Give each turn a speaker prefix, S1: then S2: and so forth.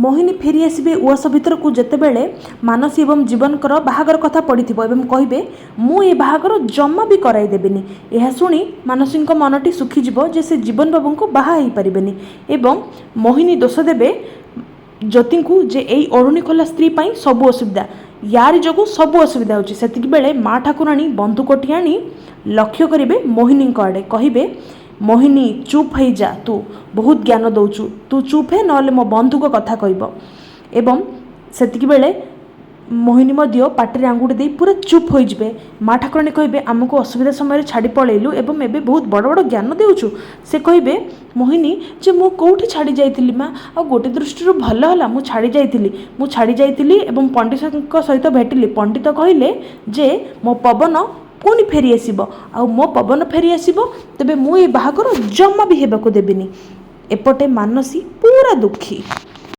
S1: ମୋହିନୀ ଫେରିଆସିବେ ଉଆସ ଭିତରକୁ ଯେତେବେଳେ ମାନସୀ ଏବଂ ଜୀବନଙ୍କର ବାହାଘର କଥା ପଡ଼ିଥିବ ଏବଂ କହିବେ, ମୁଁ ଏ ବାହାଘର ଜମା ବି କରାଇ ଦେବିନି। ଏହା ଶୁଣି ମାନସୀଙ୍କ ମନଟି ଶୁଖିଯିବ ଯେ ସେ ଜୀବନ ବାବୁଙ୍କୁ ବାହା ହେଇପାରିବେନି ଏବଂ ମୋହିନୀ ଦୋଷ ଦେବେ ଜ୍ୟୋତିଙ୍କୁ ଯେ ଏଇ ଓଢ଼ଣୀ ଖୋଲା ସ୍ତ୍ରୀ ପାଇଁ ସବୁ ଅସୁବିଧା, ୟାରି ଯୋଗୁଁ ସବୁ ଅସୁବିଧା ହେଉଛି। ସେତିକି ବେଳେ ମା ଠାକୁରାଣୀ ବନ୍ଧୁକଟି ଆଣି ଲକ୍ଷ୍ୟ କରିବେ ମୋହିନୀଙ୍କ ଆଡ଼େ। କହିବେ, ମୋହିନୀ, ଚୁପ୍ ହେଇଯା, ତୁ ବହୁତ ଜ୍ଞାନ ଦେଉଛୁ, ତୁ ଚୁପ୍ ହେ, ନହେଲେ ମୋ ବନ୍ଧୁକ କଥା କହିବ। ଏବଂ ସେତିକି ବେଳେ ମୋହିନୀ ମଧ୍ୟ ପାଟିରେ ଆଙ୍ଗୁଠି ଦେଇ ପୁରା ଚୁପ୍ ହୋଇଯିବେ। ମା ଠାକୁରାଣୀ କହିବେ, ଆମକୁ ଅସୁବିଧା ସମୟରେ ଛାଡ଼ି ପଳେଇଲୁ ଏବଂ ଏବେ ବହୁତ ବଡ଼ ବଡ଼ ଜ୍ଞାନ ଦେଉଛୁ। ସେ କହିବେ ମୋହିନୀ ଯେ ମୁଁ କେଉଁଠି ଛାଡ଼ି ଯାଇଥିଲି ମା? ଆଉ ଗୋଟେ ଦୃଷ୍ଟିରୁ ଭଲ ହେଲା ମୁଁ ଛାଡ଼ି ଯାଇଥିଲି। ମୁଁ ଛାଡ଼ି ଯାଇଥିଲି ଏବଂ ପଣ୍ଡିତଙ୍କ ସହିତ ଭେଟିଲି। ପଣ୍ଡିତ କହିଲେ ଯେ ମୋ ପବନ ପୁଣି ଫେରିଆସିବ, ଆଉ ମୋ ପବନ ଫେରିଆସିବ ତେବେ ମୁଁ ଏ ବାହାଘର ଜମା ବି ହେବାକୁ ଦେବିନି। ଏପଟେ ମାନସୀ ପୁରା ଦୁଃଖୀ।